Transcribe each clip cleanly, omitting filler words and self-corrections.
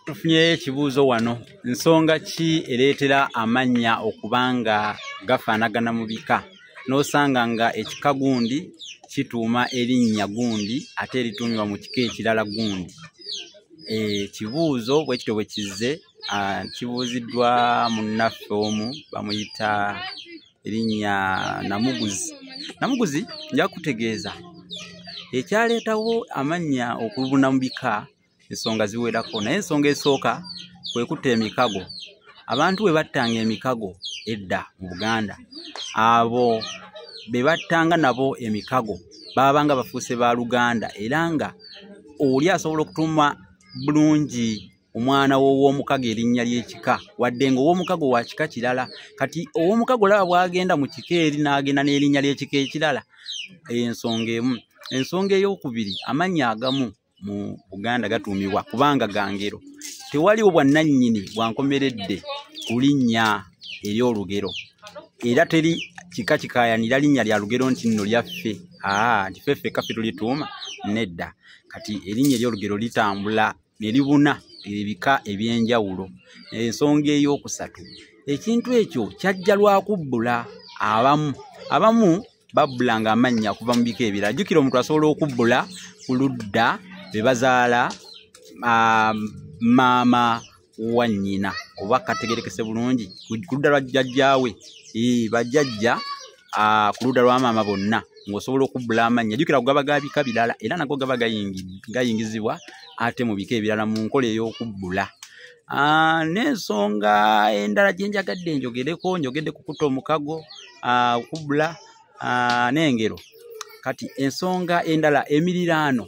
Tufunyeyo ekibuuzo wano. Nsonga ki ereetera amannya okuba nga gafaanagana mu bika? N'osanga nga ekika gundi kituuma erinnya gundi ate erituumibwa mu kika ekirala gundi. Ekibuuzo bwe kityo bwe kizze, kibuuziddwa munnaffe omu bamuyita erinnya Namuguzi. Namuguzi, nja kutegeeza ekyaleetawo amannya okubuna mu bika. Ensonga ziwerako, naye ensonga esooka kwe kutta emikago. Abantu bwe battanga emikago edda mu Buganda, abo be battanga nabo emikago baabanga bafuuse ba luganda, era nga oli asobola okutuuma bulungi omwana w'ow'omukago erinnya ly'ekika, wadde nga ow'omukago wa kika kirala. Kati ow'omukago olaba bw'agenda mu kika eri n'agenda n'erinnya ly'ekika ekirala. Ensonga emu. Ensonga ey'okubiri, amannya agamu mu Buganda gatuumibwa kubanga ga ngero. Tewaliwo bwannannyini bwankomeredde ku linnya ery'olugero, era teri kika kikaayanira linnya lya lugero nti nno lyaffe, aa nti ffe ffekka ffe tulituuma, nedda. Kati erinnya ery'olugero litambula ne libuna ebika eby'enjawulo. Ensonga ey'okusatu, ekintu ekyo kyajja lwa kubbula. Abamu babbulanga amannya okuva mu bika ebirala. Jjukira, omuntu asobola okubbula ku ludda be bazaala maama wa nnyina, oba kategerekese bulungi, ku ludda lwa jjajjaawe, bajjajja ku ludda lwa maama bonna ng'osobola okubbula amannya. Jjukira gaba ga bika birala, era nago gaba gayingizibwa ate mu bika ebirala mu nkola ey'okubbula. N'ensonga endala gye njagadde njogereko, njogedde ku kutta omukago, okubbula n'engero. Kati ensonga endala, emiriraano.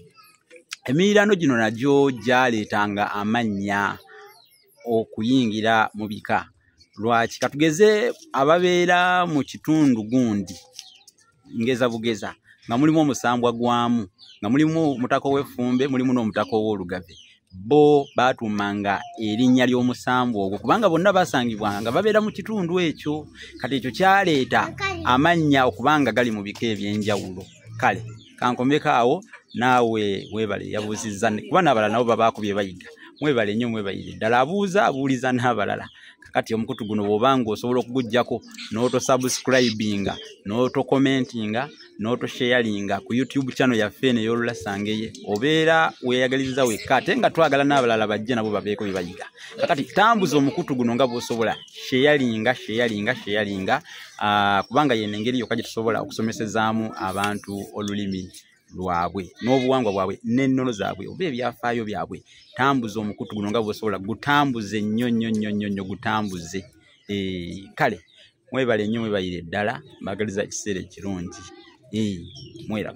Emiriraano gino nagyo gyaleetanga amannya okuyingira mu bika. Lwaki? Katugeze ababeera mu kitundu gundi, ngeza bugeza, nga mulimu omusambwa gwamu, nga mulimu omutaka ow'effumbe, mulimu n'omutaka ow'olugave. Bo baatuumanga erinnya ly'omusambwa ogwo kubanga bonna basangibwanga nga babeera mu kitundu ekyo. Kati ekyo kyaleeta amannya okubanga gali mu bika eby'enjawulo. Kale kankomeko awo, naawe weebale yabuuzizza, kuba n'abalala nabo babaako bye bayiga. Mwebale nnyo, mwebalire ddala. Abuuza abuuliza n'abalala. Kakati omukutu guno bw'obanga osobola okuguggyako n'otosubscribinga, n'otokomentinga, n'otosharinga ku YouTube channel yaffe eno ey'Olulasangeye, obeera weeyagaliza wekka, ate nga twagala n'abalala bajje nabo babeeko bye bayiga. Kakati tambuza omukutu guno nga bw'osobola, sharinga, sharinga, sharinga, kubanga yeno engeri yokka gye tusobola okusomesezaamu abantu olulimi lwabwe n'obuwangwa bwabwe n'ennono zaabwe oba ebyafaayo byabwe. Tambuza omukutu guno nga bw'osobola, gutambuze nnyo nnyo nnyo nnyo nnyo, gutambuze. Kale mwebale nnyo, mwebalire ddala, mbaagaliza ekiseera ekirungi. Mweraba.